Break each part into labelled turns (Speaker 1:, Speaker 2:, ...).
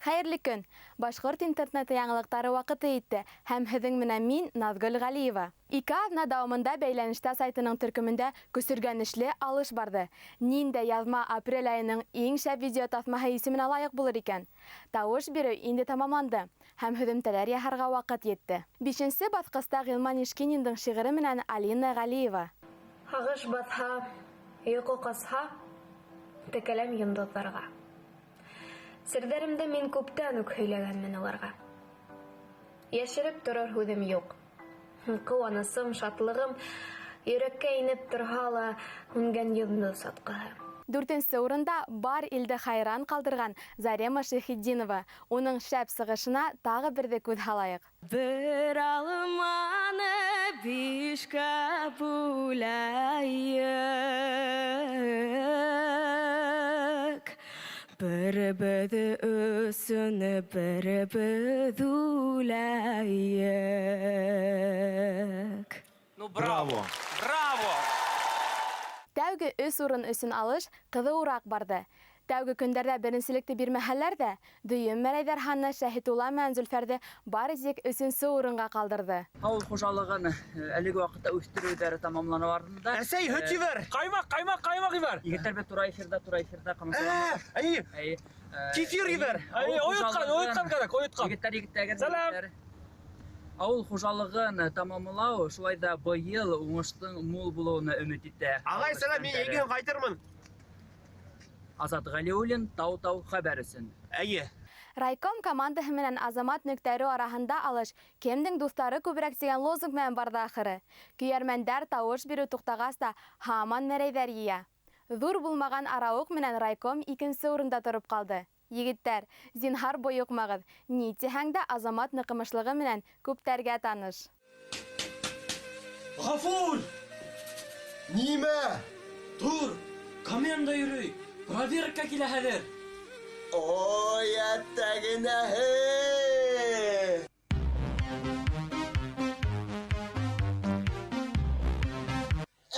Speaker 1: Хәйерле көн! Башҡорт интернеты яңылыҡтары ваҡыты етте һәм һеҙҙең менән мин, Наҙгөл Ғәлиева. 2 аҙна дауамында Бәйләнештә сайтының төркөмөндә көсөргәнешле алыш барҙы. Ниндәй яҙма апрель айының иң шәп видео таҫмаһы исеменә лайыҡ булыр икән? Тауыш биреү инде тамамланды һәм һөҙөмтәләр яһарға ваҡыт етте. 5-нсе баҫҡыста Ғилман Ишкининдың шиғыры менән Алина Ғәлиева.
Speaker 2: Һағыш баҫһа, йоҡо ҡасһа, текәләм йондоҙҙарға. Серҙәремде мин күптән үк һөйләгәнмен уларға. Йәшереп торор һүҙем юҡ. Ҡыуанысым, шатлығым йөрәккә инеп торһа ла һүнгән йондоҙ сатҡыһы.
Speaker 1: 4-нсе урында бар илде хайран ҡалдырған Зарема Шәйхетдинова. Уның шәп сығышына тағы берҙе күҙ һалайыҡ.
Speaker 3: Бер алманы бишкә бүләйек, беребеҙ өсөн беребеҙ үләйек.
Speaker 4: Ну, браво! Браво!
Speaker 1: Тәүге 3 урын өсөн алыш ҡыҙыуыраҡ барҙы. Тәүге көндәрҙә беренселекте бирмәһәләр ҙә, дөйөм мәрәйҙәр һаны Шәһитулла менән Зөлфәрҙе бары тик 3-нсе урынға ҡалдырҙы.
Speaker 5: Ауыл хужалығын әлеге ваҡытта үҫтереүҙәре тамамланыу артында.
Speaker 6: Әсәй, һөт ебәр!
Speaker 4: Ҡаймаҡ, ҡаймаҡ, ҡаймаҡ ебәр!
Speaker 5: Егеттәр беҙ тура эфирҙа, тура эфирҙа ҡамасауламағыҙ.
Speaker 6: Әй,
Speaker 5: Әй,
Speaker 6: кефир ебәр!
Speaker 4: Әй,
Speaker 5: ауыл
Speaker 4: ойотҡан,
Speaker 5: хужалығын
Speaker 4: ойотҡан кәрәк, ойотҡан.
Speaker 5: Егеттәр, егеттәр,
Speaker 4: Сәләм!
Speaker 5: егеттәр. Ауыл хужалығын тамамлау шулай ҙа быйыл уңыштың мул булыуына өмөт итә.
Speaker 6: Ағай, сәләм, мин егеҙ ҡайтырмын.
Speaker 5: Азат Ғәлиуллин, Тау-Тау хәбәр өсөн.
Speaker 6: Әйе.
Speaker 1: Райком командаһы менән Азамат Нөктәре араһында алыш кемдең дуҫтары күберәк тигән лозунг менән барҙы ахыры. Көйәрмәндәр тауыш биреү туҡтағас та һаман мәрәйҙәр йыя. Ҙур булмаған арауыҡ менән райком 2-нсе урында тороп ҡалды. Егеттәр, зинһар бойоҡмағыҙ. Ни тиһәң дә Азамат ныҡымышлығы менән күптәргә таныш.
Speaker 7: Ғәфүр!
Speaker 8: Нимә?
Speaker 7: Тор! Команда йөрөй! Проверка килә хәҙер!
Speaker 8: Ой, әттәгенәһе!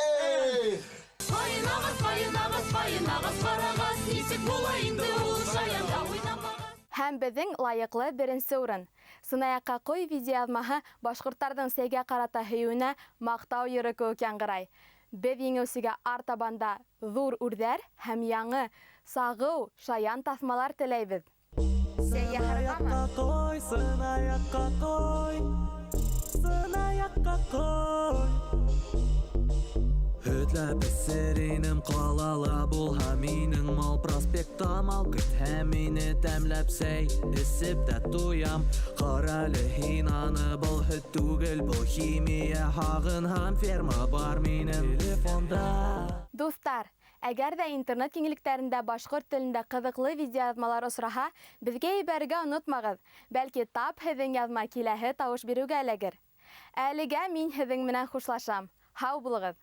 Speaker 8: Эй!
Speaker 9: Ҡайынағас, ҡайынағас, ҡайынағас, ҡарағас, нисек була инде ул шаянда уйнамағас?
Speaker 1: Һәм беҙҙең лайыҡлы 1-нсе урын. Сынаяҡҡа ҡуй видеояҙмаһы башҡорттарҙың сәйгә ҡарата һөйөүенә маҡтау йыры кеүек яңғырай. Беҙ еңеүсегә артабанда ҙур үрҙәр һәм яңы сағыу шаян таҫмалар теләйбеҙ.
Speaker 3: Сәй яһарғамы?
Speaker 10: Ҡой, сынаяҡҡа ҡой, сынаяҡҡа ҡой. Һөтләп эсер инем ҡалала булһа минең мал проспектта мал көтһә мине тәмләп сәй эсеп тә туям. Ҡара әле һин аны, был һөт түгел, был химия һағынһам ферма бар минең телефонда.
Speaker 1: Дуҫтар, әгәр ҙә интернет киңлектәрендә башҡорт телендә ҡыҙыҡлы видеояҙмалар осраһа, беҙгә ебәрергә онотмағыҙ. Бәлки тап һеҙҙең яҙма киләһе тауыш биреүгә эләгер. Әлегә мин һеҙҙең менән хушлашам. Һау булығыҙ!